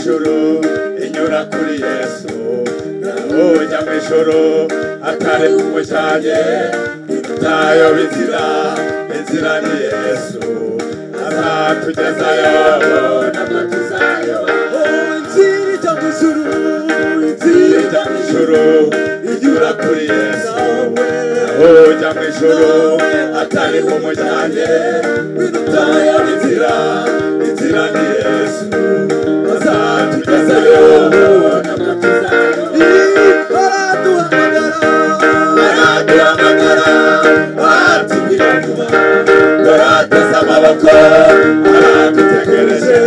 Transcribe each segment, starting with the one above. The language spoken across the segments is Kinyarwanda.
ijuru inyura kuri Yesu, ujya mu ijuru atari kumujyanye, utayoba inzira, inzira ni Yesu, azatugezayo ntabwo tuzayoba. Inzira ijya mu ijuru, inzira ijya mu ijuru inyura kuri Yesu, ujya mu ijuru atari kumujyanye, utayoba inzira, inzira ni Yesu, azatugezayo ntabwo tuzayoba. Araduhamagara, araduhamagara, atubwira vuba, turateze amaboko, aradutegereje,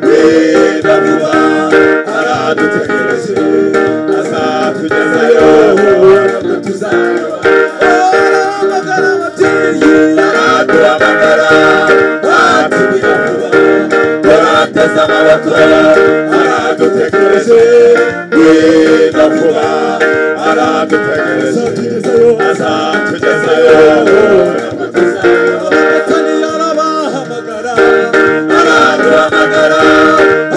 ngwino vuba, aradutegereje, azatugezayo ntabwo tuzayoba. Arahamagara ababyeyi, araduhamagara, atubwira vuba, turateze amaboko, aradutegereje, ngwino vuba, aradutegereje, azatugezayo ntabwo tuzayoba. Abatani arabahamagara, araduhamagara,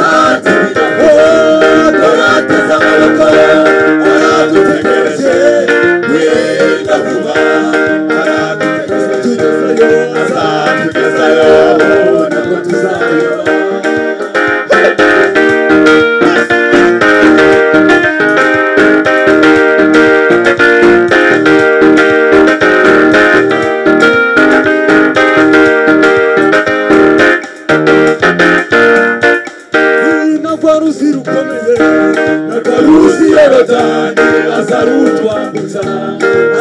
atubwira vuba, turateze amaboko, aradutegereje, ngwino vuba, aradutegereje, azatugezayo ntabwo tuzayoba. Nagwa ruzi rukomeye, Nagwa ruzi Yorodani azarutwambutsa,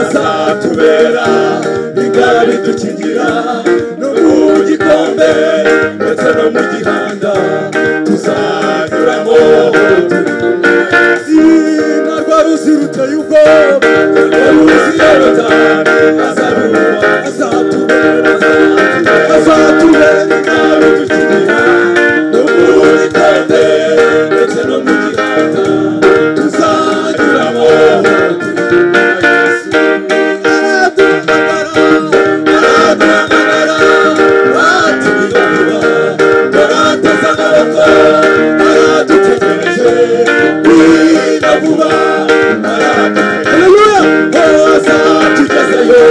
azatubera ingabo idukingira, no mu gikombe ndetse no mu gihanda tuzanyuramo turi kumwe. Nagwa ruzi ruteye ubwoba, Nagwa ruzi Yorodani azarutwambutsa, azatubera, azatubera ingabo idukingira, no mu gikombe ndetse no mu gihanda tuzanyuramo turi kumwe na Yesu. Araduhamagara, araduhamagara, atubwira vuba, turateze amaboko, aradutegereje, ngwino vuba, aradutegereje, azatugezayo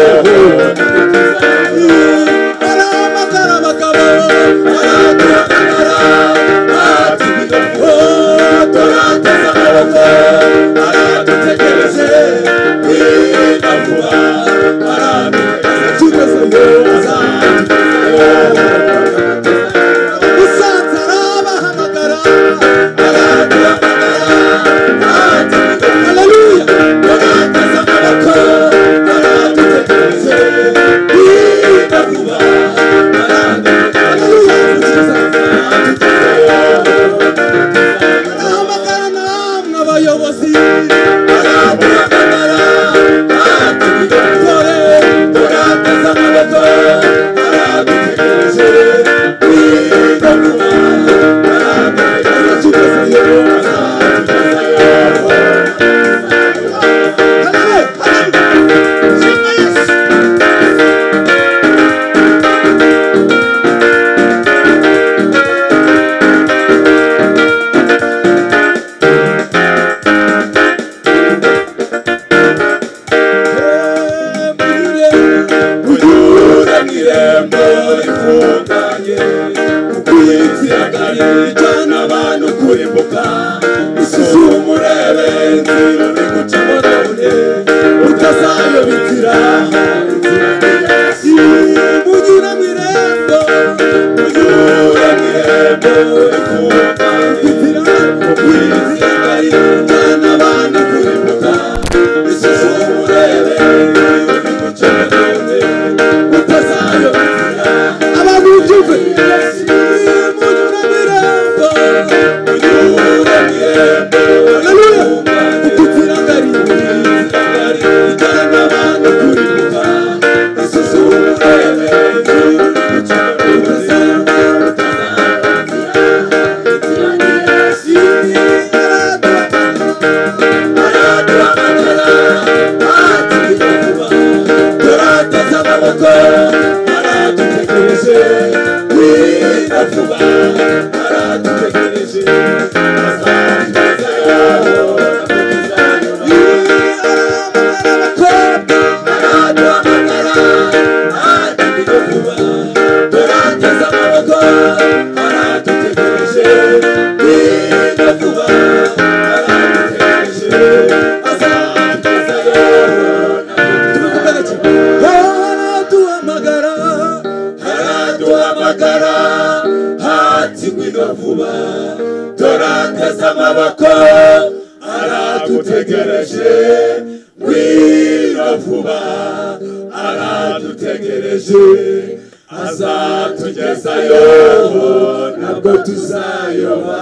arahamagara abagabo, araduhamagara, atubwira vuba, turateze amaboko, aradutegereje, ngwino vuba, aradutegereje, azatugezayo. Musanze arabahamagara, araduhamagara, haleluya, turateze amaboko, aradutegereje, ngwino vuba, aradutegereje, azatugezayo. Arahamagara namwe abayobozi, araduhamagara, atubwira dore, turateze amaboko, aradutegereje, ngwino vuba, aradutegereje, azatugezayo. Shima Yesu. Munyure mu irembo rifunganye, kuko iyi nzira ngari ijyana abantu kurimbuka. Isuzume urebe inzira uri gucamo none, utazayoba inzira, inzira ni Yesu. Munyure mu irembo, Munyure mu irembo rifunganye, kuko iyi nzira ngari ijyana abantu kurimbuka. Isuzume urebe inzira uri gucamo none, utazayoba inzira. Abantu byumve. Munyure mu irembo, Munyure mu irembo Haleluya. rifunganye, Kuko inzira ngari, inzira ngari ijyana abantu kurimbuka. Isuzume urebe inzira uri gucamo none, utazayoba inzira. Inzira ni Yesu. Araduhamagara, atubwira vuba, turateze amaboko, aradutegereje, ngwino vuba, aradutegereje. aradutegereje, ngwino vuba aradutegereje, azatugezayo. Tubivuga gake. Haraduhamagara, Araduhamagara hati ngwino vuba, turateze amaboko, aradutegereje, ngwino vuba aradutegereje, azatugezayo ntabwo tuzayoba.